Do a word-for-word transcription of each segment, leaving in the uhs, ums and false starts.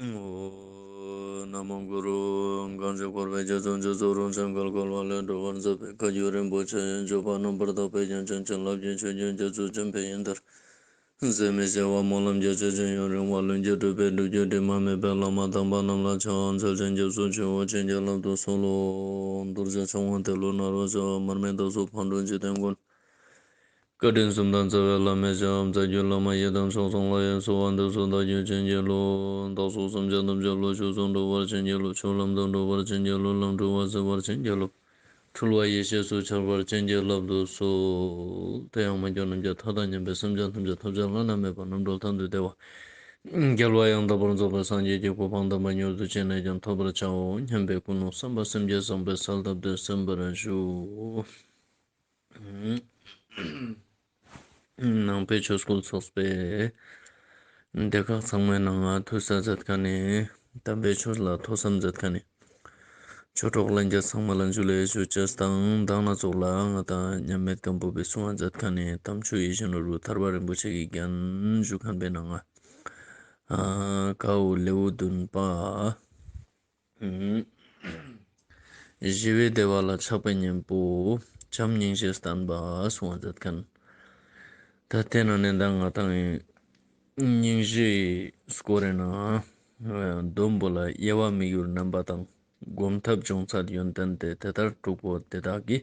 ཨོཾ། ན་མོ་གུ་རུ། གང་ཞིག་འཁོར་བའི་རྒྱ་མཚོ་འཇིགས་ཚོགས་རང་བྱུང་གལ་གལ་བ་ལས་སྒྲོལ་བར་མཛད་པའི་བཀའ་བརྒྱུད་རིན་པོ་ཆེ་ཡི་སྤྱོད་པ་རྣམ་པར་དག་པའི་རྒྱན་ཅན་བྱིན་རླབས་ཀྱི་ཆུ་རྒྱུན་རྒྱ་མཚོ་ཆེན་པོའི་ཡུལ་འདིར། ཟད་མི་ཤེས་པ་སྨོན་ལམ་རྒྱ་ཆེ་ཞིང་ཡུན་རིང་བ་ལྷུན་གྱིས་གྲུབ་པའི་སྒྲུབ་བརྒྱུད་དྲི་མ་མེད་པའི་བླ་མ་དམ་པ་རྣམས་ལ་ཕྱག་འཚལ་ཞིང་སྐྱབས་སུ་མཆིའོ། བྱིན་གྱིས་བརླབ་ཏུ་གསོལ་ལོ། རྡོ་རྗེ་འཆང་དབང་ཏེ་ལོ་ནཱ་རོ་ཞབས། མར་མི་དྭགས་པོ་ཕག་གྲུ་འཇིག་རྟེན་མགོན། བཀའ་དྲིན་གསུམ་དང་རྩ་བའི་བླ་མའི་ཞབས། རྩ་བརྒྱུད་བླ་མ་ཡི་དམ་མཆོག་གསུམ་ལ་ཡང་གསོལ་བ་འདེབས་སོ། བདག་རྒྱུད་བྱིན་གྱིས་རློབས། བདག་སོགས་སེམས་ཅན་ཐམས་ཅད་བློ་ཆོས་སུ་འགྲོ་བར་བྱིན་གྱིས་རློབས། ཆོས་ལམ་དུ་འགྲོ་བར་བྱིན་གྱིས་རློབས། ལམ་འཁྲུལ་བ་སེལ་བར་བྱིན་གྱིས་རློབས། འཁྲུལ་བ་ཡེ་ཤེས་སུ་འཆར་བར་བྱིན་གྱིས་བརླབ་ཏུ་གསོལ། དེ་ཡང་མ་གྱུར་ནམ་མཁའི་མཐའ་དང་མཉམ་པའི་སེམས་ཅན་ཐམས་ཅད་ཐོབ་བྱ་བླ་ན་མེད་པ་རྣམ་གྲོལ་མཐར་ཐུག་བདེ་བ་རྒྱལ་བ་ཡང་དག་པར་རྫོགས་པའི་སངས་རྒྱས་ཀྱི་གོ་འཕང་དམ་པ་མྱུར་དུ་ཅི་ནས་ཀྱང་ཐོབ་པར་བྱའོ་སྙམ་པའི་ཀུན་སློང་བསམ་པ་སེམས་བསྐྱེད་བཟང་པོས་གསལ་བཏབ་སྟེ་གསན་པར་ཞུ། ནང་པའི་ཆོས་སྐུལ་ཚོགས་པའི་སྡེ་ཁག་ཚང་མའི་ནང་ང་ཐུགས་ས་མཛད་མཁན་ནི་དམ་པའི་ཆོས་ལ་ཐོས་བསམ་མཛད་མཁན་ནི་ཆོས་གྲོགས་ལྷན་རྒྱས་ཚང་མ་ལ་འཇུ་ལེ་ཞུ་ཅེས་དང་། མདང་ནེ་ཙོགས་ལ་ང་དང་མཉམ་མེད་སྒམ་པོ་པའི་གསུང་བ་མཛད་མཁན་ནི་དམ་ཆོས་ཡིད་བཞིན་ནོར་བུ་ཐར་པ་རིན་པོ་ཆེ་གི་རྒྱན་ཞུ་མཁན་པའི་ནང་ང་ཀ་འོ་ལེའུ་བདུན་པ། ཞི་བའི་བདེ་བ་ལ་ཆགས་པའི་གཉེན་པོ་བྱམས་སྙིང་རྗེ་བསྟན་པ་གསུང་བ་མཛད་མཁན། ད་དེ་ནང་ནེ་ད་ང་དང་སྙིང་རྗེའི་སྐོར་རེ་ནང་སྡོམ་པོ་ལ་དབྱེ་བ་དམིགས་ཡུལ་རྣམ་པ་དང་སྒོམ་ཐབས་སྦྱོང་ཚད་ཡོན་ཏན་ཏེ་དེ་ལྟར་དྲུག་པོ་དེ་དག་གིས་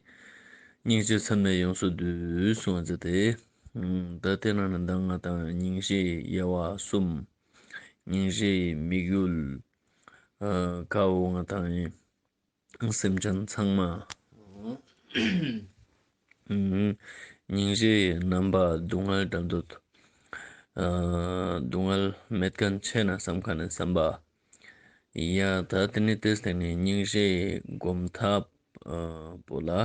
སྙིང་རྗེ་ཚད་མེད་ཡོངས་སུ་བསྡུས་གསུང་བ་མཛད་དེ། ད་དེ་ནང་ནེ་ད་ང་དང་སྙིང་རྗེའི་དབྱེ་བ་གསུམ། སྙིང་རྗེའི་དམིགས་ཡུལ། ཨ་ཀ་འོ་ང་དང་སེམས་ཅན་ཚང་མ། སྙིང་རྗེའི་རྣམ་པ་སྡུག་བསྔལ་འགྲན་བསྡུར། ཨ་སྡུག་བསྔལ་མེད་མཁན་ཆེ་ན་བསམ་མཁན་ནི་བསམ་པ། ཡ་ད་དེ་ནེ་དེའི་སྟེང་ནེ་སྙིང་རྗེའི་སྒོམ་ཐབས་པོ་ལ། ཨ་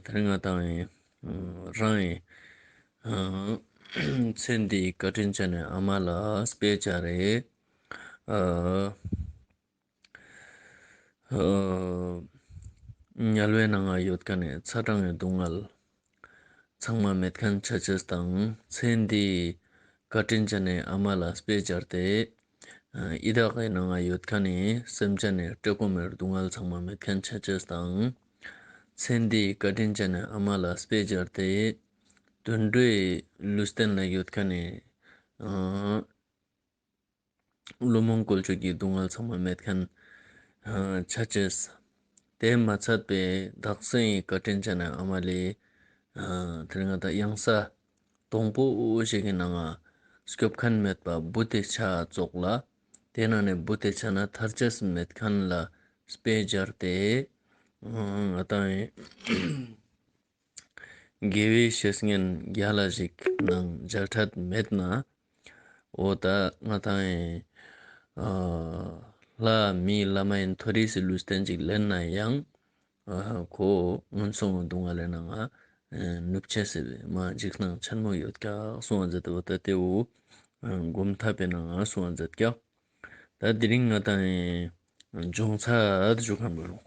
དེ་རིང་ང་དང་རང་ངི་ཚེ་འདིའི་བཀའ་དྲིན་ཅན་ནི་ཨ་མ་ལ་དཔེ་བྱས་རེ། ཨ་དམྱལ་བའི་ནང་ང་ཡོད་མཁན་ནི་ཚ་གྲང་གི་སྡུག་བསྔལ་ཚང་མ་མེད་མཁན་ཆ་ཅེས་དང་། ཚེ་འདིའི་བཀའ་དྲིན་ཅན་ནི་ཨ་མ་ལ་དཔེ་བྱས་ཏེ། ཡི་དྭགས་ཀྱི་ནང་ང་ཡོད་མཁན་ནི་སེམས་ཅན་ནི་བཀྲེས་སྐོམ་མི་སྡུག་བསྔལ་ཚང་མ་མེད་མཁན་ཆ་ཅེས་དང་། ཚེ་འདིའི་བཀའ་དྲིན་ཅན་ནི་ཨ་མ་ལ་དཔེ་བྱས་ཏེ། དུད་འགྲོའི་ལུས་རྟེན་ལ་ཡོད་མཁན་ནི་ཨ་བླུན་རྨོངས་བཀོལ་སྤྱོད་ཀྱི་སྡུག་བསྔལ་ཚང་མ་མེད་མཁན་ཆ་ཅེས། དེ་མ་ཚད་པའི་བདག་སྲིད་ཀྱི་བཀའ་དྲིན་ཅན་ནི་ཨ་མ་ལེ། དེ་རིང་ང་དང་གཡང་ས་དོང་པོ་ཞིག་གི་ནང་ང་སྐྱོབ་མཁན་མེད་པ་བུ་དེ་ཆ་ཙོགས་ལ། དེ་ནང་ནེ་བུ་དེ་ཆ་ནེ་ཐར་ཅེས་མེད་མཁན་ལ་དཔེ་བྱས་ཏེ། ང་དང་དགེ་བའི་བཤེས་གཉེན་རྒྱལ་ལ་ཞིག་ནང་མཇལ་འཕྲད་མེད་ན། འོ་ད་ང་དང་ཨ་ལྷ་མི་ལྷ་མ་ཡིན་མཐོ་རིས་སི་ལུས་རྟེན་ཅིག་ལེན་ན་ཡང་ཨ་ཁོ་མངོན་སུམ་སྡུག་བསྔལ་ལེ་ནང་ང་ནུབ་ཅེས་སི་མ་འཇིགས་སྣང་ཆེན་མོ་ཡོད་ཀྱག་གསུང་བ་མཛད་དེ། འོ་ད་དེ་བོ་སྒོམ་ཐབས་པའི་ནང་ང་གསུང་བ་མཛད་ཀྱག། ད་དེ་རིང་ང་དང་སྦྱོང་ཚད་ཞུ་མཁན་པོ་ལོ།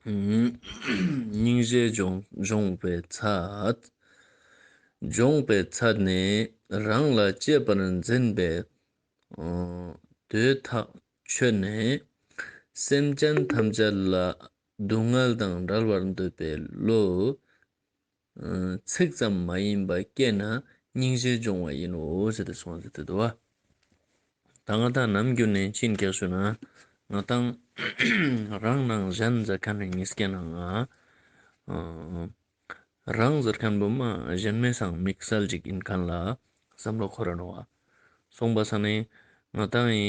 སྙིང་རྗེ་སྦྱོང་སྦྱོང་བའི་ཚད། སྦྱོང་བའི་ཚད་ནི་རང་ལ་གཅེས་པར་འཛིན་པའི་འདོད་ཐག་ཆོད་ནས་སེམས་ཅན་ཐམས་ཅད་ལ་སྡུག་བསྔལ་དང་བྲལ་བར་འདོད་པའི་བློ་ཚིག་ཙམ་མ་ཡིན་པ་སྐྱེས་ན་སྙིང་རྗེ་སྦྱོང་བ་ཡིན་ནོ་ཟེར་ཏེ་གསུངས་ཏེ་འདུག་བ། ད་ང་དང་ནམ་རྒྱུན་ནེ་ཅི་ཨིན་ཀྱག་ཞུ་ན། ང་དང་རང་ནང་གཞན་ཟེར་མཁན་ནི་ཉིས་ཀའི་ནང་ང་རང་ཟེར་མཁན་པོ་མ་གཞན་མའི་སང་དམིགས་བསལ་ཅིག་ཨིན་མཁན་ལ་བསམ་བློ་འཁོར་ར་ནོག་བ། སོང་པ་སང་ནི་ང་དང་ཨི་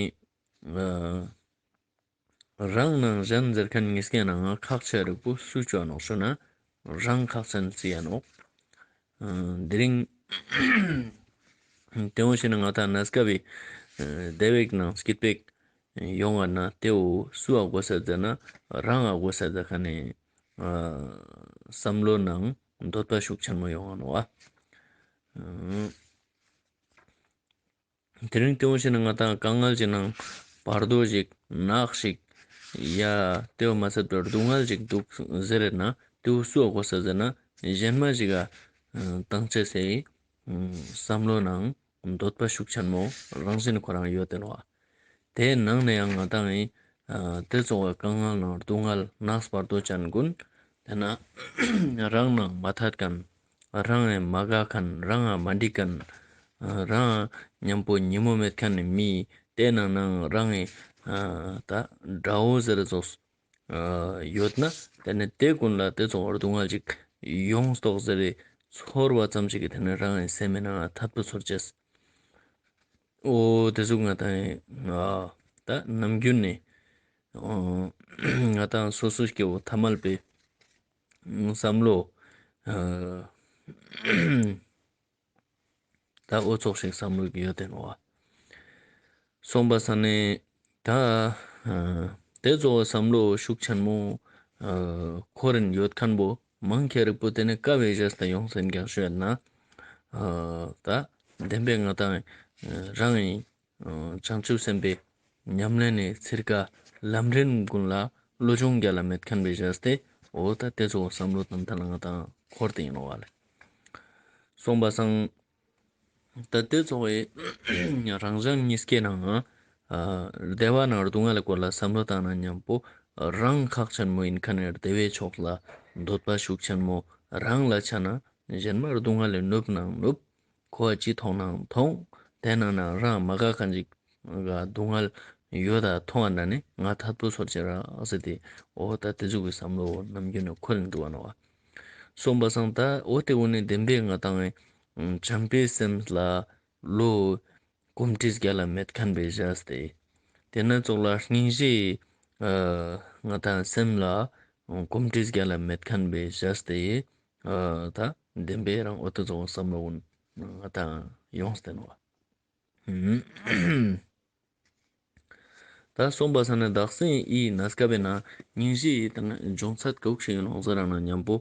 རང་ནང་གཞན་ཟེར་མཁན་ཉིས་ཀའི་ནང་ང་ཁག་ཆེ་རིག་པོ་སུ་ཅོ་ནོག་ཞུ་ན་རང་ཁག་ཅན་རྩི་ཡ་ནོག། དེ་རིང་དེ་འོ་ཞེ་ན་ང་དང་གནས་སྐབས་སྡེ་བའི་ནང་སྐྱིད་པོ་ཡོང་བ་ན་དེ་བོ་སུ་ཨ་དགོས་ས་ཟེར་ན་རང་ཨ་དགོས་ས་ཟེར་མཁན་ནི་བསམ་བློ་ནང་འདོད་པ་ཤུགས་ཆེན་མོ་ཡོང་བ་ནོག་བ། དེ་རིང་དེ་འོ་ཞེ་ན་ང་དང་དཀའ་ངལ་ཅིག་ནང་བར་དོ་ཞིག་ནག་ཞིག་ཡ་དེ་བོ་མ་ཚད་པའི་སྡུག་བསྔལ་ཞིག་འདུག་ཟེར་ན་དེ་བོ་སུ་ཨ་དགོས་ས་ཟེར་ན་གཞན་མ་ཞིག་ག་བཏང་ཅེས་སི་བསམ་བློ་ནང་འདོད་པ་ཤུགས་ཆེན་མོ་རང་བཞིན་ཁོ་རང་ཡོད་དེ་ནོག། དེའི་ནང་ནས་ཡང་ང་ཏང་ཨེ་ཨ་དེ་ཙོགས་སི་དཀའ་ངལ་ནང་སྡུག་བསྔལ་ནགས་བར་དོ་ཅན་ཀུན་དེ་ན་རང་ནང་མ་ཐད་མཁན། རང་ཨེ་མ་དགའ་མཁན། རང་ང་མ་འགྲིག་མཁན། ཨ་རང་མཉམ་པོ་ཉེ་མོ་མེད་མཁན་ནི་མི་དེ་ནང་ནང་རང་ཨེ་ཨ་ད་དགྲ་བོ་ཟེར་ཙོགས་ཨ་ཡོད་ན་དེ་ནས་དེ་ཀུན་ལ་དེ་ཙོགས་སྡུག་བསྔལ་ཅིག་ཡོངས་ཏོག་ཟེར་རེ་ཚོར་བ་ཙམ་ཞིག་གིས་དེ་ནས་རང་ཨེ་སེམས་ནང་ཐད་པོ་ཚོར་ཅེས། འོ་དེ་ཟུག་ང་ཏང་ཨ་ད་ནམ་རྒྱུན་ནས་ཨ་ང་ཏང་སོ་སོ་སྐྱེ་བོ་ཐ་མལ་པའི་བསམ་བློ་ཨ་ད་འོ་ཙོགས་ཤིག་བསམ་བློ་གི་ཡོད་དེ་ནོག་བ། སོང་པ་སང་ནས་ད་ཨ་དེ་ཙོགས་བསམ་བློ་ཤུགས་ཆེན་མོ་ཨ་འཁོར་རིན་ཡོད་མཁན་པོ་མང་ཆེ་རིག་པོ་དེ་ནས་ཀ་བའི་ཞེས་ད་ཡོང་སེམས་ཀྱང་ཞུ་ཡོད་ན། ཨ་ད་བདེན་པའི་ང་ཏང་ཨ་རང་ཨེ་བྱང་ཆུབ་སེམས་དཔའི་ཉམས་ལེན་ནི་ཚིར་ཀ་ལམ་རིམ་ཀུན་ལ་བློ་སྦྱོང་རྒྱལ་ལ་མེད་མཁན་པའི་ཞེས་ཏེ་འོ་ད་དེ་ཙོགས་བསམ་བློ་དང་ཐ་ན་ང་ཏང་འཁོར་ཏེ་ཡིན་ནོག་བ་ལེ། སོང་པ་སང་ད་དེ་ཙོགས་སི་རང་གཞན་གཉིས་ཀའི་ནང་ཨ་བདེ་བ་ནང་སྡུག་བསྔལ་སྐོར་ལ་བསམ་བློ་བཏང་ན་མཉམ་པོ་རང་ཁག་ཆེན་མོ་ཡིན་མཁན་ནི་བདེ་བའི་ཕྱོགས་ལ་འདོད་པ་ཤུགས་ཆེན་མོ་རང་ལ་ཆ་ན་གཞན་མ་སྡུག་བསྔལ་ལས་ནུབ་ནང་ནུབ། ཁོ་ཅི་མཐོང་ནའང་མཐོང་། དེ་ནང་ན་རང་མ་དགའ་མཁན་ཅིག་ག་སྡུག་བསྔལ་ཡོད་ད་མཐོང་བ་ན་ནི་ང་ཐད་པོ་ཚོར་ཅེས་རག་ཟེར་ཏེ་འོ་ད་དེ་ཟུག་གི་བསམ་བློ་ནམ་རྒྱུན་ནས་འཁོར་རིན་འདུག་བ་ནོག་བ། སོང་པ་སང་ད་འོ་དེ་འོ་ནི་བདེན་པའི་ང་ཏང་ཨེ་བྱམས་པའི་སེམས་ལ་བློ་གོམས་འདྲིས་རྒྱལ་ལ་མེད་མཁན་པའི་ཞེས་ཏེ། དེ་ན་ཙོགས་ལ་སྙིང་རྗེའི་ཨ་ང་ཏང་སེམས་ལ་གོམས་འདྲིས་རྒྱལ་ལ་མེད་མཁན་པའི་ཞེས་ཏེ། ཨ་ད་བདེན་པའི་རང་འོ་དེ་ཙོགས་བསམ་བློ་ཀུན་ང་ཏང་ཡོངས་ཏེ་ནོག་བ། ད་སོང་པ་སང་ནས་བདག་སེམས་ཡི་གནས་སྐབས་ན་སྙིང་རྗེ་ཡི་དང་སྦྱོང་ཚད་ག་ཟུག་ཞིག་ཡིན་ནོག་ཟེར་ན་མཉམ་པོ་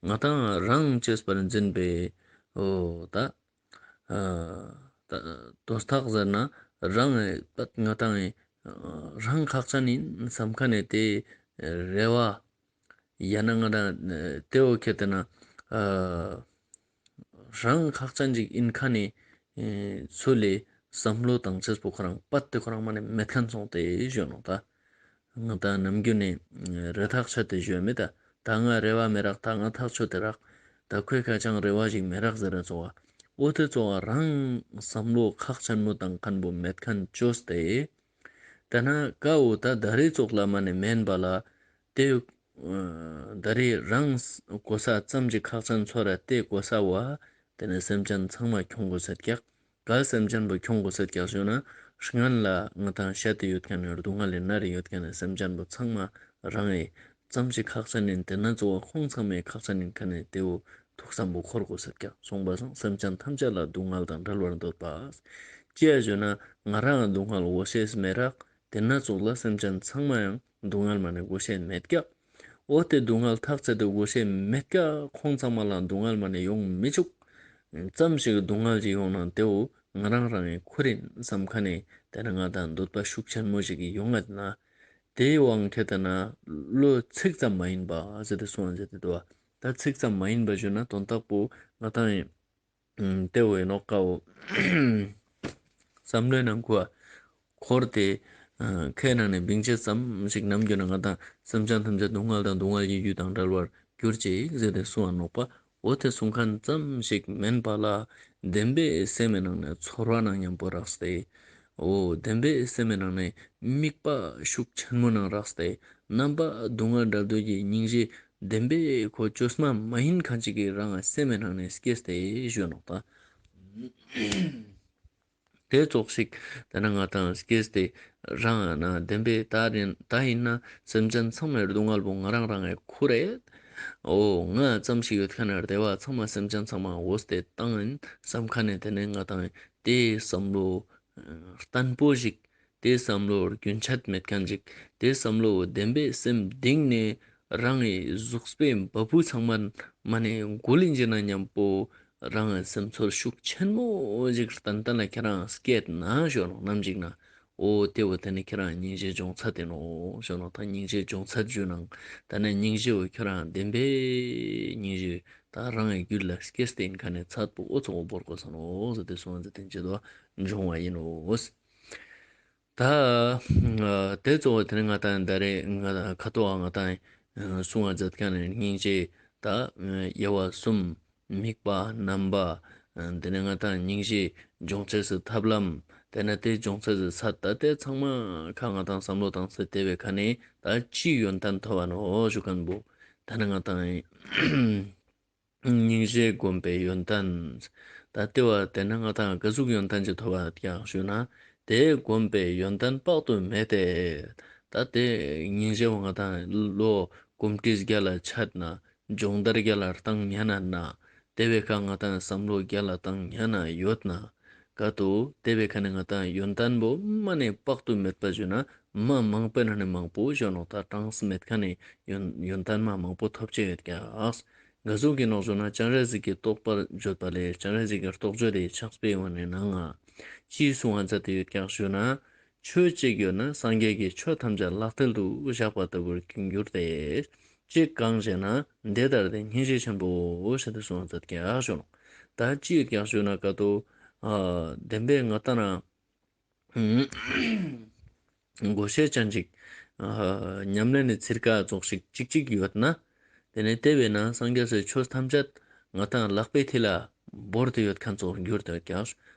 ང་ཏང་རང་གཅེས་པར་འཛིན་པའི་འོ་ད་ཨ་ད་དོ་བདག་ཟེར་ན་རང་ང་ཏང་རང་ཁག་ཅན་ཡིན་བསམ་མཁན་ནི་དེ་རེ་བ་ཡང་ན་ང་ཏང་དེ་འོ་ཁེ་ཏེ་ན་ཨ་རང་ཁག་ཅན་ཅིག་ཡིན་མཁན་ནི་ཚུལ་ལས་བསམ་བློ་བཏང་ཅེས་པོ་ཁོ་རང་པད་དེ་ཁོ་རང་མ་ནས་མེད་མཁན་སོང་སྟེ་ཞུ་ནོག་ད། ང་ཏང་ནམ་རྒྱུན་ནས་རེ་ཐག་ཆོད་དེ་ཞུ་མེད་ད། ད་ང་རེ་བ་མེད་རག་ད་ང་ཐག་ཆོད་དེ་རག་ད་ཁོའི་ཁ་ཅང་རེ་བ་ཞིག་མེད་རག་ཟེར་ར་ཙོགས་བ། འོ་དེ་ཙོགས་བ་རང་བསམ་བློ་ཁག་ཆེན་མོ་བཏང་མཁན་པོ་མེད་མཁན་བཅོས་ཏེ། ད་ན་ཀ་འོ་ད་ད་རེས་ཙོགས་ལ་མ་ནས་མེན་པ་ལ་དེ་ཨ་ད་རེས་རང་གོ་ས་ཙམ་ཞིག་ཁག་ཅན་ཚོར་ར་དེ་གོ་ས་བ་དེ་ནས་སེམས་ཅན་ཚང་མ་ཁྱོང་དགོས་ཟེར་ཀྱག་ག་སེམས་ཅན་པོ་ཁྱོང་དགོས་ཟེར་ཀྱག་ཞུ་ན་སྔན་ལ་ང་ཏང་བཤད་དེ་ཡོད་མཁན་ནི་སྡུག་བསྔལ་ལས་མནར་རེ་ཡོད་མཁན་ནི་སེམས་ཅན་པོ་ཚང་མ་རང་ཨེ་ཙམ་ཞིག་ཁག་ཅན་ཡིན་དེ་ན་གཙོ་བོ་ཁོང་ཚང་མའི་ཁག་ཅན་ཡིན་མཁན་ནི་དེ་བོ་ཐུགས་བསམ་པོ་འཁོར་དགོས་ཟེར་ཀྱག་སོང་པ་སང་སེམས་ཅན་ཐམས་ཅད་ལ་སྡུག་བསྔལ་དང་བྲལ་བར་འདོད་པ། ཅི་ཡ་ཞུ་ན་ང་རང་སྡུག་བསྔལ་བགོ་ཤེས་མེད་རག་དེ་ན་ཙོགས་ལ་སེམས་ཅན་ཚང་མ་ཡང་སྡུག་བསྔལ་མ་ནས་བགོ་ཤེས་མེད་ཀྱག་འོ་དེ་སྡུག་བསྔལ་ཐག་ཆད་དེ་བགོ་ཤེས་མེད་ཀྱག་ཁོང་ཚང་མ་ལ་སྡུག་བསྔལ་མ་ནས་ཡོང་མི་ཆུག་ཙམ་ཞིག་སྡུག་བསྔལ་ཞིག་ཡོང་ན་དེ་བོ་ང་རང་རང་ངི་ཁུར་ཡིན་བསམ་མཁན་ནི་དེ་ན་ང་ཏང་འདོད་པ་ཤུགས་ཆེན་མོ་ཞིག་གི་ཡོང་ངད་ན་དེའི་དབང་གིས་དེ་ན་བློ་ཚིག་ཙམ་མ་ཡིན་པ་ཟེར་ཏེ་གསུངས་ཟེར་ཏེ་འདུག་བ། ད་ཚིག་ཙམ་མ་ཡིན་པ་ཞུ་ན་དོན་དག་པོ་ང་ཏང་ཡིན། ཨ་དེ་བོ་ཡིན་ནོག་ཀ་བོ། བསམ་བློའི་ནང་ཁུ་འཁོར་ཏེ་ཨ་ཁའི་ནང་ནས་བིང་ཅེས་ཙམ་ཞིག་ནམ་རྒྱུན་ན་ང་ཏང་སེམས་ཅན་ཐམས་ཅད་སྡུག་བསྔལ་དང་སྡུག་བསྔལ་གྱི་རྒྱུ་དང་བྲལ་བར་གྱུར་ཅིག་ཟེར་ཏེ་གསུངས་པ་ནོག་པ། འོ་དེ་གསུང་མཁན་ཙམ་ཞིག་མེན་པ་ལ་བདེན་པའི་སེམས་ནང་ནས་ཚོར་བ་ནང་མཉམ་པོ་རགས་ཏེ། འོ་བདེན་པའི་སེམས་ནང་ནས་དམིགས་པ་ཤུགས་ཆེན་མོ་ནང་རགས་ཏེ་རྣམ་པ་སྡུག་བསྔལ་བྲལ་འདོད་ཀྱི་སྙིང་རྗེ་བདེན་པའི་ཁོ་བཅོས་མ་མ་ཡིན་མཁན་ཅིག་གི་རང་སེམས་ནང་ནས་སྐྱེས་ཏེ་ཞུ་ནོག་ད། དེ་ཙོགས་ཤིག་དེ་ན་ང་ཏང་སྐྱེས་ཏེ་རང་ན་བདེན་པའི་ད་རིན་ད་ཡིན་ན་སེམས་ཅན་ཚང་མའི་སྡུག་བསྔལ་པོ་ང་རང་རང་ངི་ཁུར་རེད། འོ་ང་ཙམ་ཞིག་ཡོད་མཁན་ནི་བདེ་བ་ཚང་མ་སེམས་ཅན་ཚང་མ་འོས་ཏེ་བཏང་ཡིན་བསམ་མཁན་ནི་དེ་ནས་ང་ཏང་དེའི་བསམ་བློ་བརྟན་པོ་ཞིག་དེ་བསམ་བློ་རྒྱུན་ཆད་མེད་མཁན་ཅིག་དེ་བསམ་བློ་བདེན་པའི་སེམས་གཏིང་ནས་རང་གི་གཟུགས་པོའི་བ་སྤུ་ཚང་མ་མ་ནས་འགུལ་ཡིན་ཅེ་ན་མཉམ་པོ་རང་གི་སེམས་ཚོར་ཤུགས་ཆེན་མོ་ཞིག་ཏན་ཏན་ལ་ཁྱེད་རང་སྐྱེད་ན་ཞུ་ནོག་ནམ་ཞིག་ན། འོ་དེ་བོ་དེ་ནི་ཁྱེད་རང་སྙིང་རྗེ་སྦྱོང་ཚད་དེ་ནོག་ཞུ་ནོག་ད་སྙིང་རྗེ་སྦྱོང་ཚད་ཞུ་ནང་ད་ནི་སྙིང་རྗེ་བོ་ཁྱེད་རང་བདེན་པའི་སྙིང་རྗེ་ད་རང་གི་རྒྱུད་ལ་སྐྱེས་ཏེ་ཡིན་མཁན་ནི་ཚད་པོ་འོ་ཙོགས་བོར་དགོས་ས་ནོག་ཟེར་ཏེ་གསུངས་ཟེར་ཏེ་འཇེ་དོ་འབྱུང་བ་ཡིན་ནོག་ད་ ད་དེ་གཙོ་བོ་དེ་ནི་ང་ཏང་ད་རེས་ང་ཏང་ཁ་ཐོག་ང་ཏང་གསུང་བ་མཛད་མཁན་ནི་སྙིང་རྗེ་ད་དབྱེ་བ་གསུམ། དམིགས་པ་རྣམ་པ། དེ་ནས་ང་ཏང་སྙིང་རྗེ་སྦྱོང་བྱེད་སི་ཐབས་ལམ། དེ་ནས་དེ་སྦྱོང་བྱེད་སི་ཚད། ད་དེ་ཚང་མ་ཁ་ང་ཏང་བསམ་བློ་བཏང་སྟེ་དེ་བའི་ཁ་ནས་ད་ཅི་ཡོན་ཏན་ཐོབ་བ་ནོག་ཞུ་མཁན་པོ། ད་ནི་ང་ཏང་སྙིང་རྗེ་བསྒོམ་པའི་ཡོན་ཏན། ད་དེ་བ་དེ་ནི་ང་ཏང་ག་ཟུག་ཡོན་ཏན་ཅིག་ཐོབ་བ་ཀྱག་ཞུ་ན། དེ་བསྒོམ་པའི་ཡོན་ཏན་དཔག་ཏུ་མེད་དེ། ད་དེ་སྙིང་རྗེ་བོ་ང་ཏང་ལོ་གོམས་འདྲིས་རྒྱ་ལ་ཆད་ན། སྦྱོང་བརྡར་རྒྱ་ལ་བཏང་ཉན་ན། དེ་བའི་ཁ་ང་ཏང་བསམ་བློ་རྒྱ་ལ་བཏང་ཉན་ན་ཡོད་ན། ག་ཏོ་དེ་བའི་ཁ་ནས་ང་ཏང་ཡོན་ཏན་པོ་མ་ནས་དཔག་ཏུ་མེད་པ་ཞུ་ན་མ་མང་པོ་ན་ནས་མང་པོ་ཞུ་ནོག། ད་གྲངས་མེད་ཁ་ནས་ཡོན་ཡོན་ཏན་མ་མང་པོ་ཐོབ་ཅེས་ཡོད་ཀྱག། ག་ཟུག་གི་ནོག་ཞུ་ན་སྤྱན་རས་གཟིགས་ཀྱི་རྟོགས་པར་བརྗོད་པ་ལས། སྤྱན་རས་གཟིགས་ཀྱི་རྟོགས་བརྗོད་དེ་ཕྱག་དཔེའི་ནང་ང་ཅི་གསུང་བ་མཛད་དེ་ཡོད་ཀྱག་ཞུ་ན། ཆོས་གཅིག་ཡོད་ན་སངས་རྒྱས་ཀྱི་ཆོས་ཐམས་ཅད་ལག་མཐིལ་དུ་བཞག་པ་ལྟ་བུར་འགྱུར་ཏེ། གཅིག་གང་ཞེ་ན་འདི་ལྟ་སྟེ་སྙིང་རྗེ་ཆེན་པོ་ཞེས་ཏེ་གསུངས་པ་མཛད་ཀྱག་ཞུ་ནོག། ད་ཅི་ཡོད་ཀྱག་ཞུ་ན་ག་ཏོ་ཨ་བདེན་པའི་ང་ཏང་ན་དགོས་ཤེས་ཅན་ཅིག་ཨ་ཉམས་ལེན་ནི་ཚིར་ཀ་ཙོགས་ཤིག་ཅིག་ཅིག་ཡོད་ན། དེ་ནས་དེ་བས་ན་སངས་རྒྱས་སི་ཆོས་ཐམས་ཅད་ང་ཏང་ལག་པའི་མཐིལ་ལ་བོར་ཏེ་ཡོད་མཁན་ཙོགས་འགྱུར་ཏེ་ཡོད་ཀྱག།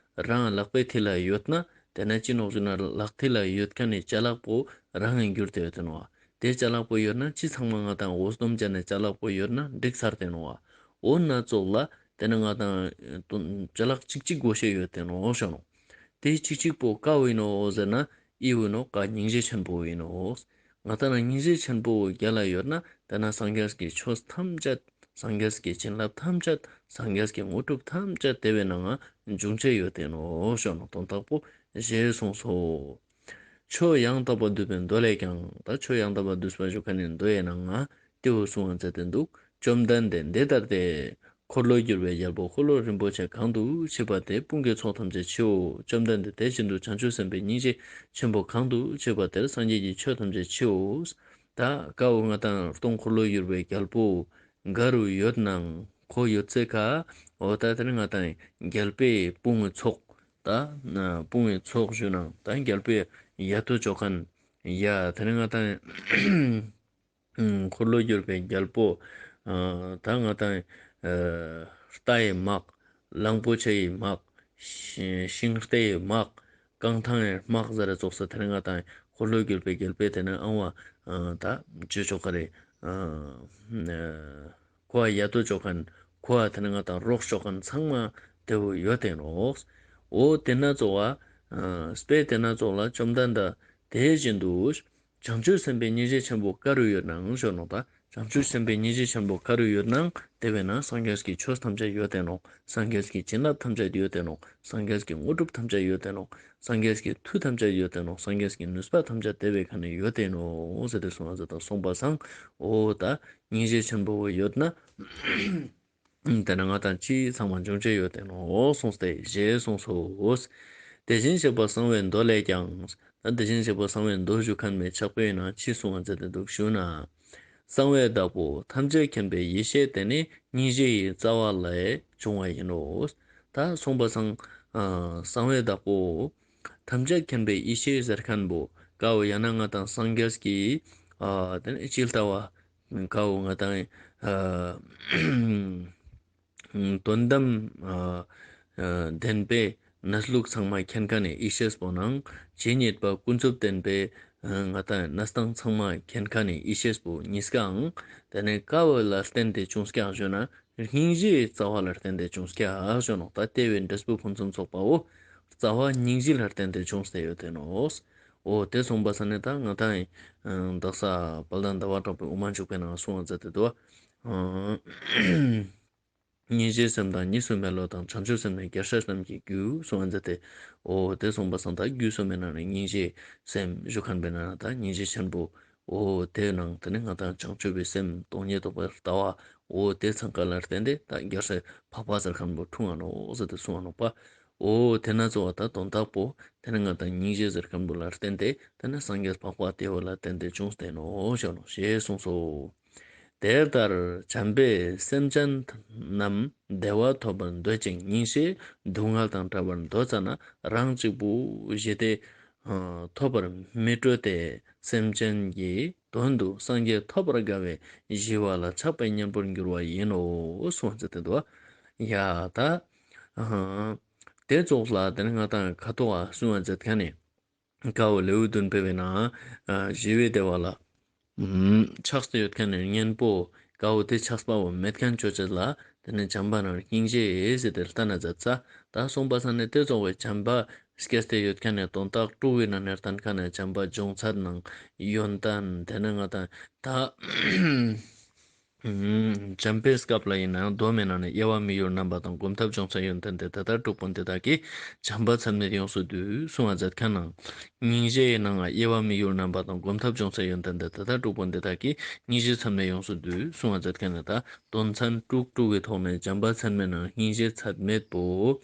རང་ལག་པའི་མཐིལ་ལ་ཡོད་ན་དེ་ནས་ཅི་ནོག་ཞུ་ན་ལག་མཐིལ་ལ་ཡོད་མཁན་ནི་ཅ་ལག་པོ་རང་ངི་འགྱུར་ཏེ་ཡོད་དེ་ནོག། དེ་ཅ་ལག་པོ་ཡོད་ན་ཅི་ཚང་མ་ང་ཏང་འོ་སྡོམ་ཅན་ནི་ཅ་ལག་པོ་ཡོད་ན་འགྲིག་ཚར་ཏེ་ནོག། འོ་ན་ཙོགས་ལ་དེ་ནས་ང་ཏང་ཅ་ལག་ཅིག་ཅིག་དགོས་ཤེས་ཡོད་དེ་ནོག་ཞུ་ནོག། དེ་ཅིག་ཅིག་པོ་ཀ་བོ་ཨིན་ནོག་ཟེར་ན་ཨི་བོ་ཨིན་ནོག། ཀ་སྙིང་རྗེ་ཆེན་པོ་ཨིན་ནོག། ང་ཏང་ན་སྙིང་རྗེ་ཆེན་པོ་རྒྱ་ལ་ཡོད་ན་དེ་ན་སངས་རྒྱས་ཀྱི་ཆོས་ཐམས་ཅད། སངས་རྒྱས་ཀྱི་བྱིན་རླབས་ཐམས་ཅད། སངས་རྒྱས་ཀྱི་དངོས་གྲུབ་ཐམས་ཅད་དེ་བའི་ནང་ང་འབྱུང་ཅེས་ཡོད་དེ་ནོག་ཞུ་ནོག། དོན་དག་པོ་ཞེས་གསུངས་སོ། ཆོས་ཡང་དག་པར་བསྡུས་པའི་མདོ་ལས་ཀྱང་། ད་ཆོས་ཡང་དག་པར་བསྡུས་པ་ཞུ་མཁན་ནི་མདོ་ཡི་ནང་ང་དེ་བོ་གསུངས་པ་མཛད་དེ་འདུག། བཅོམ་ལྡན་འདས་འདི་ལྟ་སྟེ། འཁོར་ལོས་སྒྱུར་བའི་རྒྱལ་པོ་འཁོར་ལོ་རིན་པོ་ཆེ་གང་དུ་མཆིས་པ་དེར་དཔུང་གི་ཚོགས་ཐམས་ཅད་མཆིའོ། བཅོམ་ལྡན་འདས་དེ་བཞིན་དུ་བྱང་ཆུབ་སེམས་དཔའི་སྙིང་རྗེ་ཆེན་པོ་གང་དུ་མཆིས་པ་དེར་སངས་རྒྱས་ཀྱི་ཆོས་ཐམས་ཅད་མཆིའོ། ད་ཀ་བོ་ང་ཏང་སྟོང་འཁོར་ལོས་སྒྱུར་བའི་རྒྱལ་པོ་ག་རུ་ཡོད་ནའང་ཁོ་ཡོད་ཚད་ཀ་འོ་ད་དེ་ནི་ང་ཏང་རྒྱལ་པོའི་དཔུང་གི་ཚོགས། ད་དཔུང་གི་ཚོགས་ཞུ་ནའང་ད་རྒྱལ་པོའི་ཡ་ཏོ་ཅོ་མཁན་ཡ་དེ་ནི་ང་ཏང་འཁོར་ལོས་སྒྱུར་བའི་རྒྱལ་པོ། ཨ་ད་ང་ཏང་ཨ་རྟ་ཡི་དམག། གླང་པོ་ཆེ་ཡི་དམག། ཤིང་རྟ་ཡི་དམག། རྐང་ཐང་ཡི་དམག་ཟེར་ར་ཙོགས་སེ་དེ་ནི་ང་ཏང་འཁོར་ལོས་སྒྱུར་བའི་རྒྱལ་པོའི་དེ་ནི་ཨང་བ་ཨ་ད་ཅོ་ཅོ་ག་རེ་ཨ་ཁོ་ཡ་ཏོ་ཅོ་མཁན། ཁོ་དེ་ནི་ང་ཏང་རོགས་ཅོ་མཁན་ཚང་མ་དེ་བོ་ཡོད་དེ་ནོག། འོ་དེ་ན་ཙོགས་ཨ་དཔེ་དེ་ན་ཙོགས་ལ་བཅོམ་ལྡན་འདས་དེ་བཞིན་དུ། བྱང་ཆུབ་སེམས་དཔའི་སྙིང་རྗེ་ཆེན་པོ་ག་རུ་ཡོད་ནའང་ཞུ་ནོག། ད་བྱང་ཆུབ་སེམས་དཔའི་སྙིང་རྗེ་ཆེན་པོ་ག་རུ་ཡོད་ནའང་དེ་བས་ན་སངས་རྒྱས་ཀྱི་ཆོས་ཐམས་ཅད་ཡོད་དེ་ནོག། སངས་རྒྱས་ཀྱི་བྱིན་རླབས་ཐམས་ཅད་ཡོད་དེ་ནོག། སངས་རྒྱས་ཀྱི་དངོས་གྲུབ་ཐམས་ཅད་ཡོད་དེ་ནོག། སངས་རྒྱས་ཀྱི་མཐུ་ཐམས་ཅད་ཡོད་དེ་ནོག། སངས་རྒྱས་ཀྱི་ནུས་པ་ཐམས་ཅད་དེ་བའི་ཁ་ནས་ཡོད་དེ་ནོག་ཟེར་ཏེ་གསུངས་པ་སང་འོ་ད་སྙིང་རྗེ་ཆེན་པོ་ཡོད་ན། དེ་ན་ང་ཏང་ཅི་ཚང་མ་འབྱུང་ཅེས་ཡོད་དེ་ནོག་གསུངས་ཏེ་ཞེས་གསུངས་སོ། དེ་བཞིན་གཤེགས་པ་གསང་བའི་མདོ་ལས་ཀྱང་། ད་དེ་བཞིན་གཤེགས་པ་གསང་བའི་མདོ་ཞུ་མཁན་མའི་ཕྱག་དཔེའི་ནང་ཅི་གསུངས་པ་མཛད་དེ་འདུག་ཞུ་ན། གསང་བའི་བདག་པོ་ཐམས་ཅད་མཁྱེན་པའི་ཡེ་ཤེས་དེ་ནི་སྙིང་རྗེ་ཡི་རྩ་བ་ལས་བྱུང་བ་ཡིན་ནོ། ད་གསུངས་པ་སང་ཨ་གསང་བའི་བདག་པོ་ཐམས་ཅད་མཁྱེན་པའི་ཡེ་ཤེས་ཟེར་མཁན་པོ་ཀ་བོ་ཡང་ན་ང་ཏང་སངས་རྒྱས་ཀྱི་ཨ་དེ་ནི་ཇི་ལྟ་བ། ཀ་བོ་ང་ཏང་ཨ་དོན་དམ་ཨ་ཨ་བདེན་པའི་གནས་ལུགས་ཚང་མ་མཁྱེན་མཁན་ནི་ཡེ་ཤེས་པོ་ནང་ཇི་སྙེད་པ་ཀུན་རྫོབ་བདེན་པའི་ཨ་ང་ཏང་གནས་སྟངས་ཚང་མ་མཁྱེན་མཁན་ནི་ཡེ་ཤེས་པོ་གཉིས་ཀའང་དེ་ནི་ཀ་བོ་ལ་བརྟེན་ཏེ་བྱུང་ཀྱག་ཞུ་ན་སྙིང་རྗེའི་རྩ་བ་ལ་བརྟེན་ཏེ་བྱུང་ཀྱག་ཞུ་ནོག། ད་དེ་བས་འབྲས་བུ་ཕུན་སུམ་ཚོགས་པའོ། རྩ་བ་སྙིང་རྗེ་ལ་བརྟེན་ཏེ་བྱུང་སྟེ་ཡོད་དེ་ནོག། འོ་དེ་གསུངས་པ་སང་ནི་ད་ང་ཏང་ཨ་དག་ས་དཔལ་ལྡན་ཟླ་བ་གྲགས་པའི་དབུ་མ་འཇུག་པའི་ནང་གསུངས་པ་མཛད་དེ་འདུག། ཨ་སྙིང་རྗེའི་སེམས་དང་གཉིས་སུ་མེད་བློ་དང་། བྱང་ཆུབ་སེམས་ནི་རྒྱལ་སྲས་རྣམས་ཀྱི་རྒྱུ་གསུངས་པ་མཛད་དེ། འོ་དེ་གསུངས་པ་སང་ད་རྒྱུ་གསུམ་མའི་ནང་ནས་སྙིང་རྗེའི་སེམས་ཞུ་མཁན་པའི་ནང་ན་ད་སྙིང་རྗེ་ཆེན་པོ། འོ་དེ་ནང་དེ་ནི་ང་ཏང་བྱང་ཆུབ་པའི་སེམས་སྟོང་ཉིད་རྟོགས་པའི་ལྟ་བ། འོ་དེ་ཚང་ཀ་ལ་བརྟེན་ཏེ་ད་རྒྱལ་སྲས་འཕགས་པ་ཟེར་མཁན་པོ་འཁྲུངས་པ་ནོག་ཟེར་ཏེ་གསུངས་པ་ནོག་པ། འོ་དེ་ན་གཙོ་བོ་ད་དོན་དག་པོ་དེ་ནི་ང་ཏང་སྙིང་རྗེ་ཟེར་མཁན་པོ་ལ་བརྟེན་ཏེ་དེ་ནི་སངས་རྒྱས་འཕགས་པ་དེ་བོ་ལ་བརྟེན་ཏེ་བྱུང་སྟེ་ནོག་ཞུ་ནོག་ཞེས་གསུངས་སོ། དེ་ལྟར་བྱམས་པས་སེམས་ཅན་རྣམས་བདེ་བ་ཐོབ་པར་འདོད་ཅིང་སྙིང་རྗེས་སྡུག་བསྔལ་དང་བྲལ་བར་འདོད་ཙ་ན་རང་གཅིག་པུ་ཞི་སྟེ་ ཨ་ཐོབ་པར་མི་སྤྲོ་སྟེ། སེམས་ཅན་གྱི་དོན་དུ་སངས་རྒྱས་ཐོབ་པར་དགའ་བས་ཞི་བ་ལ་ཆགས་པའི་གཉེན་པོར་འགྱུར་བ་ཡིན་ནོ་གསུངས་ཏེ་འདུག། ཡ་ད་ཨ་དེ་ཙོགས་ལ་དེ་ནི་ང་དང་ཁ་ཐོག་ག་གསུང་བ་མཛད་མཁན་ནི་ཀ་བོ་ལེའུ་བདུན་པའི་ནང་ཨ་ཞི་བའི་བདེ་བ་ལ་ཨ་ཆགས་ཏེ་ཡོད་མཁན་ནི་གཉེན་པོ་ཀ་བོ་དེ་ཆགས་པ་བོ་མེད་མཁན་ཅོ་ཅེས་ལ་དེ་ནི་བྱམས་པ་ནང་སྙིང་རྗེ་ཟེར་ཏེ་ལྟ་ན་མཛད་ས། ད་གསུངས་པ་སང་ནི་དེ་ཙོགས་པའི་བྱམས་པ་སྐྱེས་ཏེ་ཡོད་མཁན་ནི་དོན་དག་དྲུག་པོའི་ནང་ནས་བསྟན་མཁན་ནི་བྱམས་པ་སྦྱོང་ཚད་ནང་ཡོན་ཏན་དེ་ནི་ང་དང་ད་བྱམས་པའི་སྐབས་ལ་ཡིན་ན་སྡོམ་མེད་ན་ནི་དབྱེ་བ་མི་འགྱུར་རྣམ་པ་དང་། གོམས་ཐབས་སྦྱོང་ཚད་ཡོན་ཏན་དེ། ད་ལྟར་དྲུག་པོ་འདི་དག་གིས། བྱམས་པ་ཚད་མེད་ཡོངས་སུ་བསྡུས། གསུང་བ་མཛད་མཁན་ནང་། སྙིང་རྗེའི་ནང་དབྱེ་བ་མི་འགྱུར་རྣམ་པ་དང་། གོམས་ཐབས་སྦྱོང་ཚད་ཡོན་ཏན་དེ། ད་ལྟར་དྲུག་པོ་འདི་དག་གིས། སྙིང་རྗེ་ཚད་མེད་ཡོངས་སུ་བསྡུས། གསུང་བ་མཛད་མཁན་ནི་ད་དོན་ཚན་དྲུག་དྲུག་གི་ཐོག་ནས་བྱམས་པ་ཚད་མེད་ནང་སྙིང་རྗེ་ཚད་མེད་པོ།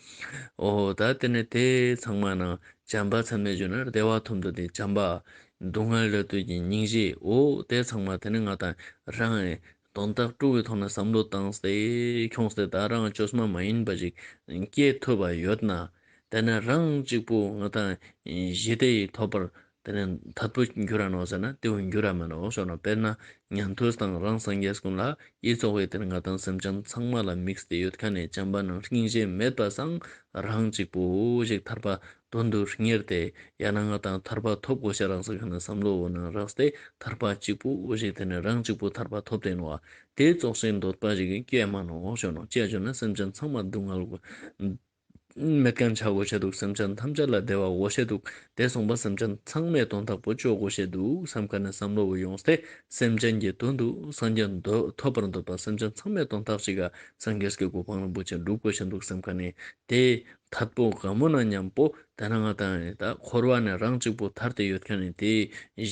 འོ་ད་དེ་ནི་དེ་ཚང་མ་ནང་བྱམས་པ་ཚད་མེད་བརྗོད་ན་བདེ་བ་ཐོབ་འདོད་དེ་བྱམས་པ། སྡུག་བསྔལ་ལས་སྒྲོལ་གྱི་སྙིང་རྗེ། འོ་དེ་ཚང་མ་དེ་ནི་ང་དང་རང་དོན་དག་དྲུག་གི་ཐོག་ནས་བསམ་བློ་བཏང་སྟེ་ཁྱོངས་ཏེ་ད་རང་བཅོས་མ་མ་ཡིན་པ་ཞིག་སྐྱེ་ཐུབ་པ་ཡོད་ན། དེ་ནི་རང་གཅིག་པུ་ང་དང་ཞི་བདེ་ཡི་ཐོབ་པར་དེ་ནི་ཐད་པོ་འགྱུར་ར་ནོག་ཟེར་ན་དེ་བོ་འགྱུར་ར་མ་ནོག་ཞུ་ནོག། དཔེར་ན་ཉན་ཐོས་དང་རང་སངས་རྒྱས་ཀུན་ལ་ཨི་ཙོགས་པའི་དེ་ནི་ང་དང་སེམས་ཅན་ཚང་མ་ལ་དམིགས་ཏེ་ཡོད་མཁན་ནི་བྱམས་པ་ནང་སྙིང་རྗེ་མེད་པ་སང་རང་གཅིག་པུ་ཞིག་ཐར་པ་དོན་དུ་གཉེར་ཏེ་ཡང་ན་ང་དང་ཐར་པ་ཐོབ་དགོས་ཤེས་རང་ཟེར་མཁན་ནི་བསམ་བློ་བོ་ནང་རགས་ཏེ་ཐར་པ་གཅིག་པུ་ཞིག་དེ་ནི་རང་གཅིག་པུ་ཐར་པ་ཐོབ་སྟེ་ནོག། དེ་ཙོགས་ཤིག་འདོད་པ་ཞིག་སྐྱེ་མ་ནོག་ཞུ་ནོག། ཅི་ཡ་ཞུ་ན་སེམས་ཅན་ཚང་མ་སྡུག་བསྔལ་མེད་མཁན་ཆ་དགོས་ཤེས་འདུག། སེམས་ཅན་ཐམས་ཅད་ལ་བདེ་བ་དགོས་ཤེས་འདུག། དེ་སོང་པ་སེམས་ཅན་ཚང་མའི་དོན་དག་པོ་ཅོ་དགོས་ཤེས་འདུག་བསམ་མཁན་ནི་བསམ་བློ་བོ་ཡོངས་ཏེ་སེམས་ཅན་གྱི་དོན་དུ་སངས་རྒྱས་འདོད་ཐོབ་པར་འདོད་པ་སེམས་ཅན་ཚང་མའི་དོན་དག་ཅིག་ག་སངས་རྒྱས་ཀྱི་གོ་འཕང་རིན་པོ་ཆེ་སྒྲུབ་དགོས་ཤེས་འདུག་བསམ་མཁན་ནི་དེ་ཐད་པོ་ག་མོ་ན་མཉམ་པོ་དེ་ན་ང་དང་ད་འཁོར་བ་ནས་རང་གཅིག་པུ་ཐར་ཏེ་ཡོད་མཁན་ནི་དེ་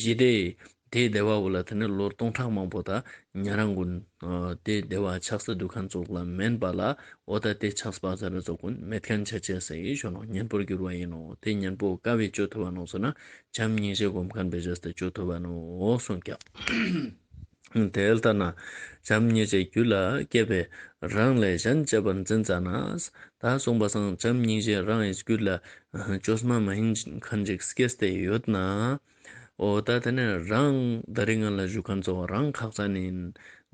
ཞི་བདེ་དེ་བདེ་བ་བོ་ལ་དེ་ནི་ལོ་སྟོང་ཕྲག་མང་པོ་ད་ཉན་རང་ཀུན་དེ་བདེ་བ་ཆགས་སེ་འདུག་མཁན་ཙོགས་ལ་མེན་པ་ལ། འོ་ད་དེ་ཆགས་པ་ཟེར་ར་ཙོགས་ཀུན་མེད་མཁན་ཆ་ཅེས་ཟེར་ཡི་ཞུ་ནོག། གཉེན་པོར་འགྱུར་བ་ཡིན་ནོག། དེ་གཉེན་པོ་ཀ་བོས་ཅོ་ཐུབ་བ་ནོག་ཟེར་ན་བྱམས་སྙིང་རྗེ་སྒོམ་མཁན་བོས་ཅོས་ཏེ་ཅོ་ཐུབ་བ་ནོག་གསུངས་ཀྱག། དེ་ལྟར་ན་བྱམས་སྙིང་རྗེ་རྒྱུད་ལ་སྐྱེས་པས་རང་ལས་གཞན་གཅེས་པར་འཛིན་ཙ་ན། ད་གསུངས་པ་སང་བྱམས་སྙིང་རྗེ་རང་གི་རྒྱུད་ལ་བཅོས་མ་མ་ཡིན་མཁན་ཅིག་སྐྱེས་ཏེ་ཡོད་ན། འོ་ད་དེ་ནས་རང་ད་རིང་ང་ལ་ཞུ་མཁན་ཚོ་རང་ཁག་ཅན་ཡིན།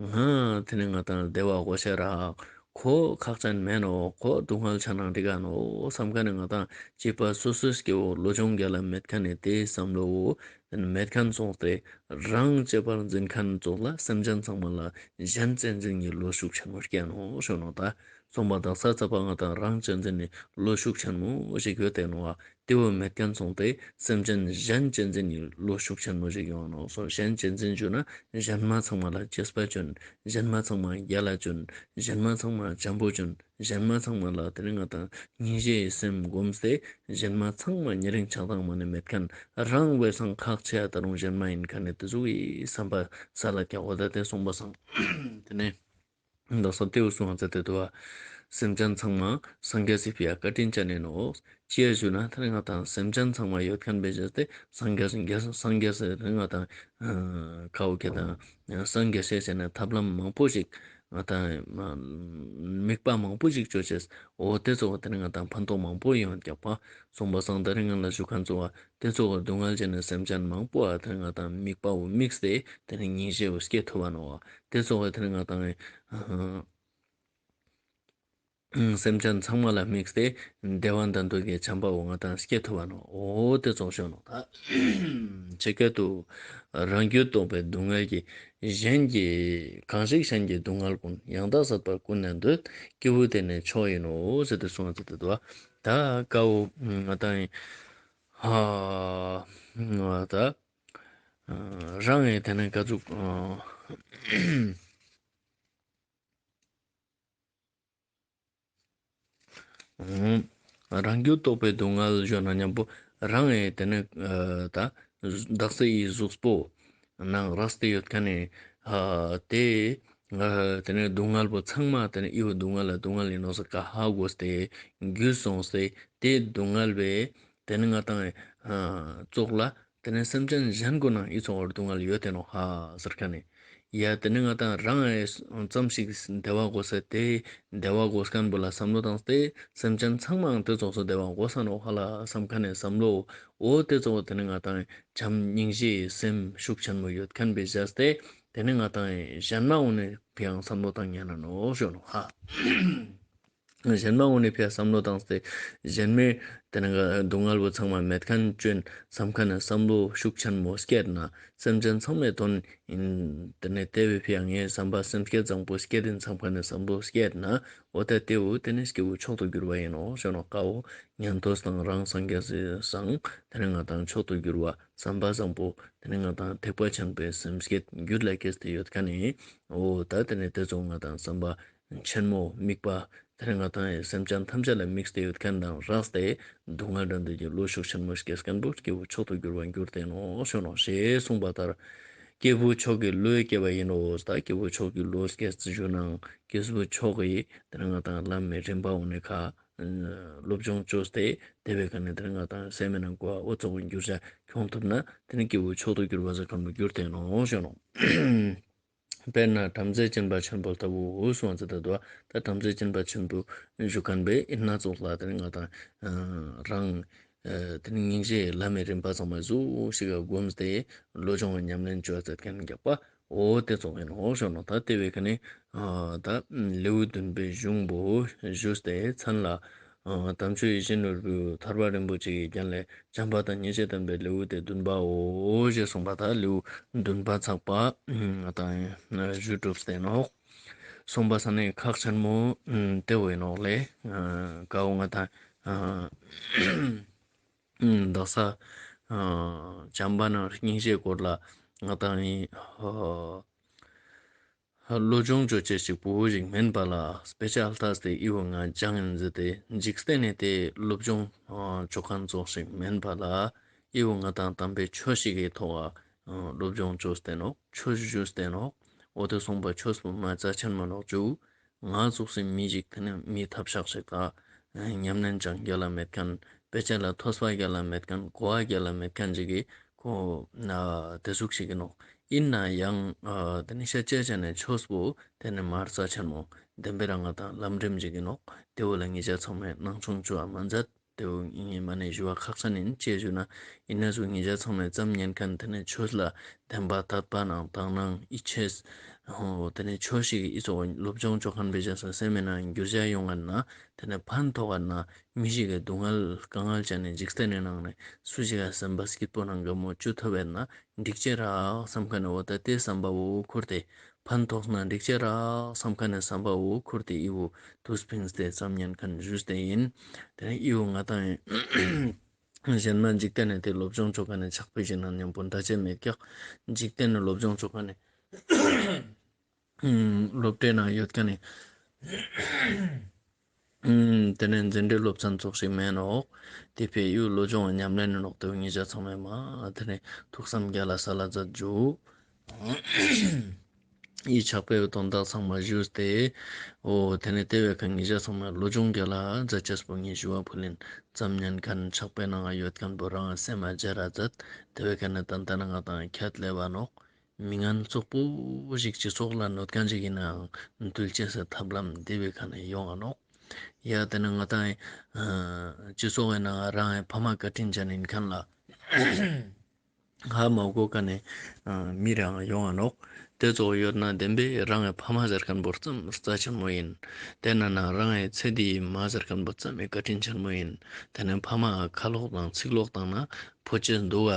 ང་དེ་ནས་ང་དང་བདེ་བ་དགོས་ཤེས་རག། ཁོ་ཁག་ཅན་མེན་ནོག། ཁོ་སྡུག་བསྔལ་ཆ་ནང་འགྲིག་ག་ནོག་བསམ་མཁན་ནི་ང་དང་སྐྱེས་པ་སོ་སོའི་སྐྱེ་བོ་བློ་སྦྱོང་རྒྱལ་ལ་མེད་མཁན་ནི་དེའི་བསམ་བློ་བོ་མེད་མཁན་སོང་སྟེ་རང་གཅེས་པར་འཛིན་མཁན་ཙོགས་ལ་སེམས་ཅན་ཚང་མ་ལ་གཞན་གཅེས་འཛིན་གྱི་བློ་ཤུགས་ཆེན་མོ་སྐྱེ་ནོག་ཞུ་ནོག། ད་གསུངས་པ་དག་ས་ཚ་པ་ང་དང་རང་གཅེས་འཛིན་ནི་བློ་ཤུགས་ཆེན་མོ་ཞིག་ཡོད་དེ་ནོག་བ། དེ་བོ་མེད་མཁན་སོང་སྟེ་སེམས་ཅན་གཞན་གཅེས་འཛིན་གྱི་བློ་ཤུགས་ཆེན་མོ་ཞིག་ཡོང་ནོག་སོ། གཞན་གཅེས་འཛིན་ཞུ་ན་གཞན་མ་ཚང་མ་ལ་གཅེས་པ་ཅོ་ན། གཞན་མ་ཚང་མ་རྒྱལ་ལ་ཅོ་ན། གཞན་མ་ཚང་མ་བྱམས་པོ་ཅོ་ན། གཞན་མ་ཚང་མ་ལ་དེ་ནི་ང་དང་སྙིང་རྗེའི་སེམས་བསྒོམས་ཏེ་གཞན་མ་ཚང་མ་ཉེ་རིང་ཆགས་སྡང་མ་ནི་མེད་མཁན། རང་བས་སང་ཁག་ཆེ་ཡ་ད་རུང་གཞན་མ་ཡིན་མཁན་ནི་དེ་ཟུག་གི་བསམ་པ་ས་ལ་རྒྱག་འོ་ད་དེ་གསུངས་པ་སང་དེ་ནས། དག་ས་དེ་བོ་གསུངས་ཚེ་དེ་དུ་བ། སེམས་ཅན་ཚང་མ་སངས་རྒྱས་སི་ཕི་ཡ་བཀའ་དྲིན་ཅན་ཡིན་ནོག། ཅི་ཡ་ཞུ་ན་ད་རིང་ང་དང་སེམས་ཅན་ཚང་མ་ཡོད་མཁན་བེ་ཅེས་ཏེ་སངས་རྒྱས་སངས་རྒྱས་སངས་རྒྱས་སི་རིང་ང་དང་ཁ་བོ་ཁེ་དང་སངས་རྒྱས་སི་ཟེར་ནས་ཐབས་ལམ་མང་པོ་ཞིག་ང་དང་དམིགས་པ་མང་པོ་ཞིག་ཅོ་ཅེས། འོ་དེ་ཚོ་བ་དེ་རིང་ང་དང་ཕན་ཐོགས་མང་པོ་ཡོང་རྒྱག་པ་གསུངས་པ་སང་ད་རིང་ང་ལ་ཞུ་མཁན་ཚོ་བ། དེ་ཚོ་ག་སྡུག་བསྔལ་ཅན་ནི་སེམས་ཅན་མང་པོ་ཨ་དེ་ང་དང་དམིགས་པ་བོ་དམིགས་ཏེ་དེ་ནི་སྙིང་རྗེ་བོ་སྐྱེ་ཐུབ་བ་ནོག། དེ་ཚོ་ག་དེ་ནི་ང་དང་སེམས་ཅན་ཚང་མ་ལ་དམིགས་ཏེ་བདེ་བ་དང་འདོད་ཀྱི་བྱམས་པ་བོ་ང་དང་སྐྱེ་ཐུབ་བ་ནོག། འོ་དེ་ཚོ་ཞུ་ནོག། ད་ཇི་སྐད་དུ། རང་རྒྱུད་རྟོགས་པའི་སྡུག་བསྔལ་གྱིས། གཞན་གྱི་གང་ཞིག་གཞན་གྱི་སྡུག་བསྔལ་ཀུན། ཡང་དག་བསད་པ་ཀུན་ནས་འདོད། སྐྱེས་བུ་དེ་ནི་མཆོག་ཡིན་ནོ་ཟེར་ཏེ་གསུངས་ཏེ་འདུག། ད་ཀ་བོ་ང་དང་ཧ་ད་རང་ངི་དེ་ནི་ཀ་ཟུག་རང་རྒྱུད་རྟོགས་པའི་སྡུག་བསྔལ་ཞུ་ན་མཉམ་པོ་རང་ངི་དེ་ནི་ད་དག་ས་ཡི་གཟུགས་པོ་ནང་རགས་ཏེ་ཡོད་མཁན་ནི་དེ་དེ་ནི་སྡུག་བསྔལ་པོ་ཚང་མ་དེ་ནི་ཨི་བོ་སྡུག་བསྔལ་ལ་སྡུག་བསྔལ་ཡིན་ནོག་ཟེར་ཀ་ཧ་གོ་སྟེ་རྒྱུས་སོང་སྟེ་དེ་སྡུག་བསྔལ་བས་དེ་ནི་ང་དང་ཙོགས་ལ་དེ་ནི་སེམས་ཅན་གཞན་ཀུན་ནང་ཨི་ཙོགས་སྡུག་བསྔལ་ཡོད་དེ་ནོག་ཧ་ཟེར་མཁན་ནི། ཡ་དེ་ནི་ང་དང་རང་ཙམ་ཞིག་བདེ་བ་དགོས་ས་དེ་བདེ་བ་དགོས་མཁན་པོ་ལ་བསམ་བློ་བཏང་སྟེ་སེམས་ཅན་ཚང་མའང་དེ་ཙོགས་སུ་བདེ་བ་དགོས་ས་ནོག་ཧ་ལ་བསམ་མཁན་ནི་བསམ་བློ་འོ་དེ་ཙོགས་དེ་ནི་ང་དང་བྱམས་སྙིང་རྗེའི་སེམས་ཤུགས་ཆེན་མོ་ཡོད་མཁན་པའི་བྱས་ཏེ་དེ་ནི་ང་དང་གཞན་མ་འོ་ནི་ཕིའང་བསམ་བློ་བཏང་ཉན་ན་ནོག་ཞུ་ནོག་ཧ། གཞན་མ་འོ་ནི་ཕིའ་བསམ་བློ་བཏང་སྟེ་གཞན་མའི་དེ་ནི་སྡུག་བསྔལ་བོ་ཚང་མ་མེད་མཁན་ཅོ་ཨིན་བསམ་མཁན་ནི་བསམ་བློ་ཤུགས་ཆེན་མོ་སྐྱེད་ན་སེམས་ཅན་ཚང་མའི་དོན་ཨིན། དེ་ནི་དེ་བོའི་ཕིའ་ངའི་བསམ་པ་སེམས་བསྐྱེད་བཟང་པོ་སྐྱེད་ཨིན་བསམ་མཁན་ནི་བསམ་བློ་སྐྱེད་ན་འོ་ད་དེ་བོ་དེ་ནི་སྐྱེས་བུ་མཆོག་ཏུ་གྱུར་པ་ཨིན་ནོག་ཞུ་ནོག་ཀ་བོ། ཉན་ཐོས་དང་རང་སངས་རྒྱས་སི་སང་དེ་ནི་ང་དང་མཆོག་ཏུ་གྱུར་པ་བསམ་པ་བཟང་པོ་དེ་ནི་ང་དང་ཐེག་པ་ཆེན་པོའི་སེམས་བསྐྱེད་རྒྱུད་ལ་སྐྱེས་ཏེ་ཡོད་མཁན་ནི་འོ་ད་དེ་ནི་དེ་ཙོགས་ང་དང་བསམ་པ་ཆེན་མོ་དམིགས་པ་དེ་ནི་ང་དང་སེམས་ཅན་ཐམས་ཅད་ལ་དམིགས་ཏེ་ཡོད་མཁན་དང་སྦྲགས་ཏེ་སྡུག་བསྔལ་བྲལ་འདོད་ཀྱི་བློ་ཤུགས་ཆེན་མོ་སྐྱེས་མཁན་པོ་སྐྱེས་བུ་མཆོག་ཏུ་གྱུར་པ་འགྱུར་ཏེ་ནོག་ཞུ་ནོག་ཞེས་གསུངས་པ་ལྟར། སྐྱེས་བུ་མཆོག་གི་བློ་སྐྱེ་བ་ཡིན་ནོག་ད་སྐྱེས་བུ་མཆོག་གི་བློ་སྐྱེས་ཏེ་ཞུ་ནའང་སྐྱེས་བུ་མཆོག་གི་དེ་ནི་ང་དང་བླ་མའི་རིམ་པ་འོ་ནི་ཁ་སློབ་སྦྱོང་བཅོས་ཏེ་དེ་བའི་ཁ་ནས་དེ་ནི་ང་དང་སེམས་ནང་གོ་བ་འོ་ཙོགས་འགྱུར་བ་ཁྱོང་ཐུབ་ན་དེ་ནི་སྐྱེས་བུ་མཆོག་ཏུ་གྱུར་པ་ཟེར་མཁན་པོ་འགྱུར་ཏེ་ནོག་ཞུ་ནོག་དཔེར་ན་བྲམ་ཟེ་སྦྱིན་པ་ཆེན་པོ་ལྟ་བུ་གསུངས་ཏེ་འདུག་ད་བྲམ་ཟེ་སྦྱིན་པ་ཆེན་པོ་ཞུ་མཁན་པའི་ཨིན་ན་ཙོགས་ལ་དེ་ནི་ང་དང་རང་དེ་ནི་སྙིང་རྗེའི་བླ་མའི་རིམ་པ་ཚང་མ་ཟུག་ཞིག་ག་བསྒོམས་ཏེ་བློ་སྦྱོང་ཉམས་ལེན་བཅོ་མཛད་མཁན་རྒྱག་པ་འོ་དེ་ཙོགས་ཨིན་ནོག་ཞུ་ནོག་ད་དེ་བའི་ཁ་ནས་ད་ལེའུ་བདུན་པའི་གཞུང་པོ་ཞུས་ཏེ་མཚན་ལ། ཨ་དམ་ཆོས་ཡིད་བཞིན་ནོར་བུའི་ཐར་པ་རིན་པོ་ཆེ་གི་རྒྱན་ལས་བྱམས་པ་དང་སྙིང་རྗེ་ལྡན་པའི་ལེའུ་སྟེ་བདུན་པའོ་ཞེས་གསུངས་པ་དང་ལེའུ་བདུན་པ་ཚགས་པ་ཨ་དང་ཞུ་གྲུབ་སྟེ་ནོག་གསུངས་པ་ས་ནས་ཁག་ཆེན་མོ་ཨ་དེ་བོ་ཨིན་ནོག་ལེ། ཨ་ཀ་བོ་ང་དང་ཨ་ཨ་དག་ས་ཨ་བྱམས་པ་ནང་སྙིང་རྗེའི་སྐོར་ལ་ང་དང་ཨ་བློ་སྦྱོང་བཅོ་ཅེས་ཞིག་པོ་ཞིག་མེན་པ་ལ། དཔེ་ཆ་ལྟས་ཏེ་འི་བོ་ང་སྦྱང་ཨིན་ཟེར་ཏེ་འཇིག་རྟེན་ནི་དེ་བློ་སྦྱོང་བཅོ་མཁན་ཙོགས་ཤིག་མེན་པ་ལ། འི་བོ་ང་དང་དམ་པའི་ཆོས་ཤིག་གི་ཐོག་ག་བློ་སྦྱོང་བཅོས་ཏེ་ནོག་ཆོས་ཞུས་ཏེ་ནོག་འོ་དེ་གསུངས་པ་ཆོས་པོ་མ་རྩ་ཆེན་མོ་ནོག་ཞུ། ང་ཙོགས་སི་མི་ཞིག་དེ་ནི་མི་ཐབས་ཤག་ཞིག་དང་ཉམས་ལེན་ཅང་རྒྱལ་ལ་མེད་མཁན། དཔེ་ཆ་ལ་ཐོས་པ་རྒྱལ་ལ་མེད་མཁན། གོ་བ་རྒྱལ་ལ་མེད་མཁན་ཞིག་གི་ཁོ་ན་དེ་ཟུག་ཞིག་ཨིན་ནོག་ཨིན་ན་ཡང་ཨ་དེ་ནི་ཤ་ཅེ་ཅ་ནས་ཆོས་པོ་དེ་ནི་མ་རྩ་ཆེན་མོ་བདེན་པའི་རང་ང་དང་ལམ་རིམ་ཞིག་ཨིན་ནོག་དེ་བོ་ལ་ངེད་ཅག་ཚང་མས་སྣང་ཆུང་བཅོ་བ་མ་མཛད། དེ་བོ་ངས་མ་ནས་ཞུ་བ་ཁག་ཆེན་ཨིན། ཅི་ཞུ་ན་ཨིན་ན་ཟུག་ངེད་ཅག་ཚང་མས་ཙམ་ཉན་མཁན་དེ་ནི་ཆོས་ལ་བདེན་པ་དད་པ་ནང་དག་སྣང་ཡིད་ཆེས་འོ་དེ་ནི་ཆོས་ཤིག་འི་ཙོགས་སློབ་སྦྱོང་བཅོ་མཁན་པའི་རྗེས་སུ་སེམས་ནང་འགྱུར་བ་ཡོང་ངན་ན། དེ་ནས་ཕན་ཐོགས་ན་མི་ཞིག་གི་སྡུག་བསྔལ་དཀའ་ངལ་ཅན་ནི་འཇིག་རྟེན་ནི་ནང་ནས་སུ་ཞིག་ག་སེམས་པ་སྐྱིད་པོ་ནང་དགའ་མོ་བཅུ་ཐུབ་པས་ན་འགྲིག་ཅེས་རག་བསམ་མཁན་ནི་འོ་ད་དེ་བསམ་པ་བོ་ཁུར་ཏེ་ཕན་ཐོགས་ན་འགྲིག་ཅེས་རག་བསམ་མཁན་ནི་བསམ་པ་བོ་ཁུར་ཏེ་འི་བོ་དུས་ཕིན་ཏེ་ཙམ་ཉན་མཁན་ཞུས་ཏེ་ཨིན། དེ་ནས་འི་བོ་ང་དང་གཞན་མ་འཇིག་རྟེན་ནི་དེ་སློབ་སྦྱོང་བཅོ་མཁན་ནི་ཆགས་པའི་ཞིག་ནང་མཉམ་པོ་འདྲ་ཅེས་མེད་ཀྱག་འཇིག་རྟེན་ནི་སློབ་སྦྱོང་བཅོ་མཁན་ནི་སློབ་གྲྭའི་ནང་ཡོད་མཁན་ནི་ཨུམ། དེ་ནས་འཛིན་གྲྭའི་སློབ་ཚན་ཙོགས་ཤིག་མེན་ནོག་དེ་ཕིའ་འི་བོ་བློ་སྦྱོང་ཉམས་ལེན་ནི་ནོག་དེ་བོ་ངེད་ཅག་ཚང་མས་མ་དེ་ནས་ཐུགས་བསམ་རྒྱལ་ལ་ས་ལ་མཛད་འཇུག་འི་ཕྱག་དཔེའི་དོན་དག་ཚང་མ་ཞུས་ཏེ། འོ་དེ་ནས་དེ་བའི་ཁ་ངེད་ཅག་ཚང་མས་བློ་སྦྱོང་རྒྱལ་ལ་མཛད་ཅེས་པོ་ངས་ཞུ་བ་ཕུལ་ཨིན། ཙམ་ཉན་མཁན་ཕྱག་དཔེའི་ནང་ཡོད་མཁན་པོ་རང་སེམས་མ་བརྗེད་ར་མཛད། དེ་བའི་ཁ་ནས་ཏན་ཏན་ང་དང་ཁྱད་ལས་པ་ནོག་མི་ངན་རྩོག་པོ་ཞིག་སྤྱི་ཚོགས་ལ་གནོད་མཁན་ཞིག་ཨིན་ནའང་འདུལ་ཅེས་སི་ཐབས་ལམ་དེ་བའི་ཁ་ནས་ཡོང་ང་ནོག་ཡ་དེ་ནས་ང་དང་ཨ་སྤྱི་ཚོགས་ཨིན་ནའང་རང་ངི་ཕ་མ་བཀའ་དྲིན་ཅན་ཨིན་མཁན་ལ་ཧ་མ་གོ་མཁན་ནི་ཨ་མི་རང་ཡོང་ང་ནོག་དེ་ཙོགས་ཡོད་ན་བདེན་པའི་རང་ངི་ཕ་མ་ཟེར་མཁན་པོ་ཙམ་རྩ་ཆེན་མོ་ཨིན། དེ་ན་ན་རང་ངི་ཚེ་འདིའི་མ་ཟེར་མཁན་པོ་ཙམ་མི་བཀའ་དྲིན་ཆེན་མོ་ཨིན། དེ་ནས་ཕ་མ་ཁ་ལོག་དང་ཚིག་ལོག་བཏང་ན་ཕོ་ཅེས་འདུག་ག་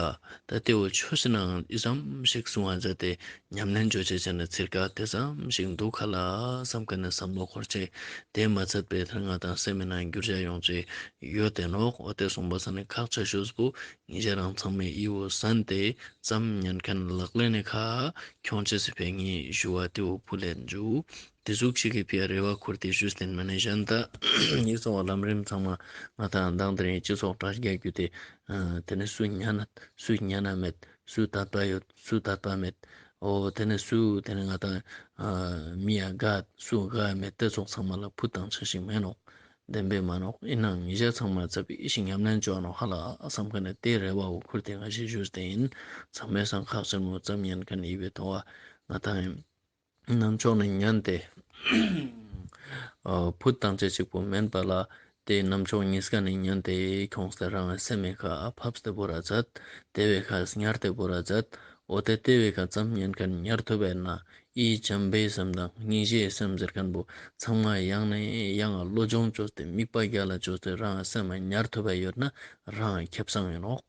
ད་དེ་བོ་ཆོས་སི་ནང་འི་ཙམ་ཞིག་གསུང་བ་མཛད་དེ་ཉམས་ལེན་བཅོ་ཅེས་ཅན་ནི་ཚིར་ཀ་དེ་ཙམ་ཞིག་འདུག་ག་ལ་བསམ་མཁན་ནི་བསམ་བློ་འཁོར་ཅེས། དེ་མ་ཚད་པའི་ཐད་ང་དང་སེམས་ནང་འགྱུར་བ་ཡོང་ཅེས་ཡོད་དེ་ནོག་འོ་དེ་གསུངས་པ་ས་ནས་ཁག་ཆེ་ཤོས་པོ་ངེད་ཅག་རང་ཚང་མས་འི་བོ་གསན་ཏེ་ཙམ་ཉན་མཁན་ལག་ལེན་ནི་ཁ་ཁྱོང་ཅེས་སི་ཕིའ་ངས་ཞུ་བ་དེ་བོ་ཕུལ་ལེན་འཇུག་དེ་ཟུག་ཞིག་གི་ཕིའ་རེ་བ་འཁོར་ཏེ་ཞུས་ཏེ་མ་ནས་གཞན་དག་འི་ཙོགས་ལམ་རིམ་ཚང་མ་ང་དང་མདང་དེ་རིང་སྤྱི་ཚོགས་དྲ་རྒྱ་བརྒྱུད་དེ་ཨ་དེ་ནས་སུ་ཉན་ན་སུ་ཉན་ན་མེད། སུ་དད་པ་ཡོད་སུ་དད་པ་མེད། འོ་དེ་ནས་སུ་དེ་ནས་ང་དང་ཨ་མི་ཡ་དགའ་སུ་དགའ་མེད་དེ་ཙོགས་ཚང་མ་ལ་ཕུ་བཏང་ཅེས་ཤིག་མེན་ནོག་བདེན་པའི་མ་ནོག་ཨིན་ནའང་ངེད་ཅག་ཚང་མ་ཙ་པིག་ཞིག་ཉམས་ལེན་བཅོ་ནོག་ཧ་ལ་བསམ་མཁན་ནི་དེ་རེ་བ་བོ་འཁོར་ཏེ་ང་ཞིག་ཞུས་ཏེ་ཨིན། ཚང་མས་སང་ཁག་ཆེན་མོ་ཙམ་ཉན་མཁན་ནི་འི་བོའི་ཐོག་ ང་ཏང་ནམ་ཕྱོགས་ནས་ཉན་ཏེ་ཨ་ཕུད་བཏང་ཅེས་ཅིག་པོ་མེན་པ་ལ། དེ་ནམ་ཕྱོགས་གཉིས་ཀ་ནས་ཉན་ཏེ་ཁྱོངས་ཏེ་རང་སེམས་མེད་ཁ་ཕབས་ཏེ་བོར་ར་མཛད། དེ་བས་ཁ་ཉར་ཏེ་བོར་ར་མཛད། འོ་དེ་དེ་བས་ཁ་ཙམ་ཉན་མཁན་ཉར་ཐུབ་པས་ན། ཨི་བྱམས་པའི་སེམས་དང་སྙིང་རྗེའི་སེམས་ཟེར་མཁན་པོ་ཚང་མ་ཡང་ནས་ཡང་བློ་སྦྱོང་བཅོས་ཏེ་དམིགས་པ་རྒྱལ་ལ་བཅོས་ཏེ་རང་སེམས་ཉར་ཐུབ་པ་ཡོད་ན་རང་ཁེ་བཟང་ཡིན་ནོག།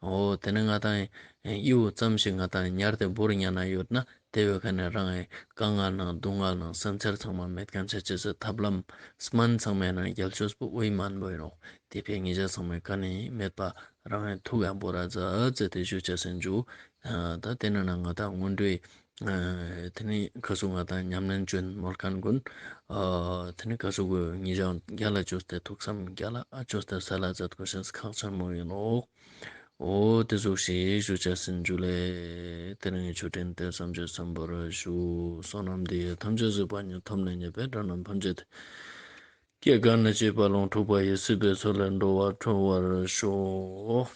འོ་དེ་ནས་ང་ཏང་ཨི་བོ་ཙམ་ཞིག་ང་ཏང་ཉར་ཏེ་བོར་ཉན་ན་ཡོད་ན། དེ་བས་ཁ་ནས་རང་དཀའ་ངལ་ནང་སྡུག་བསྔལ་ནང་སེམས་འཚེར་ཚང་མ་མེད་མཁན་ཆ་ཅེས་སི་ཐབས་ལམ་སྨན་ཚང་མའི་ནང་རྒྱལ་ཤོས་པོ་ཨི་བོ་སྨན་པོ་ཡིན་ནོག། དེ་ཕིའ་ཉེ་ཞ་ཚང་མའི་ཀ་ནས་མེད་པ་རང་ཐུགས་ཡང་བོར་ར་མཛད་ཟེར་ཏེ་ཞུ་ཅེས་ཡིན་ཞུ། ད་དེ་ནས་ན་ང་ཏང་སྔོན་འགྲོའི་ཨ་དེ་ནས་ཁ་སུ་ང་ཏང་ཉམས་ལེན་བཅོ་མོལ་མཁན་ཀུན་ཨ་དེ་ནས་ཁ་སུ་གུ་ཉེ་ཞ་རྒྱལ་ལ་བཅོས་ཏེ་ཐུགས་བསམ་རྒྱལ་ལ་ཨ་བཅོས་ཏེ་སལ་ལ་མཛད་དགོས་ཤེས་ཁག་ཆེན་མོ་ཡིན་ནོག། འོ་དེ་ཟུག་ཞིག་ཞུ་ཅེས་ཡིན་ཞུ་ལེ། དེ་རིང་གི་ཆོས་འབྲེལ་དེ་བསམ་བརྗོད་གསན་པར་ཞུ། བསོད་ནམས་འདི་ཡིས་ཐམས་ཅད་གཟིགས་པ་ཉིད། ཐོབ་ནས་ཉེས་པའི་དགྲ་རྣམས་ཕམ་བྱས་ཏེ། སྐྱེ་རྒ་ན་འཆིའི་རྦ་ཀློང་འཁྲུགས་པ་ཡི། སྲིད་པའི་མཚོ་ལས་འགྲོ་བ་སྒྲོལ་བར་ཤོག།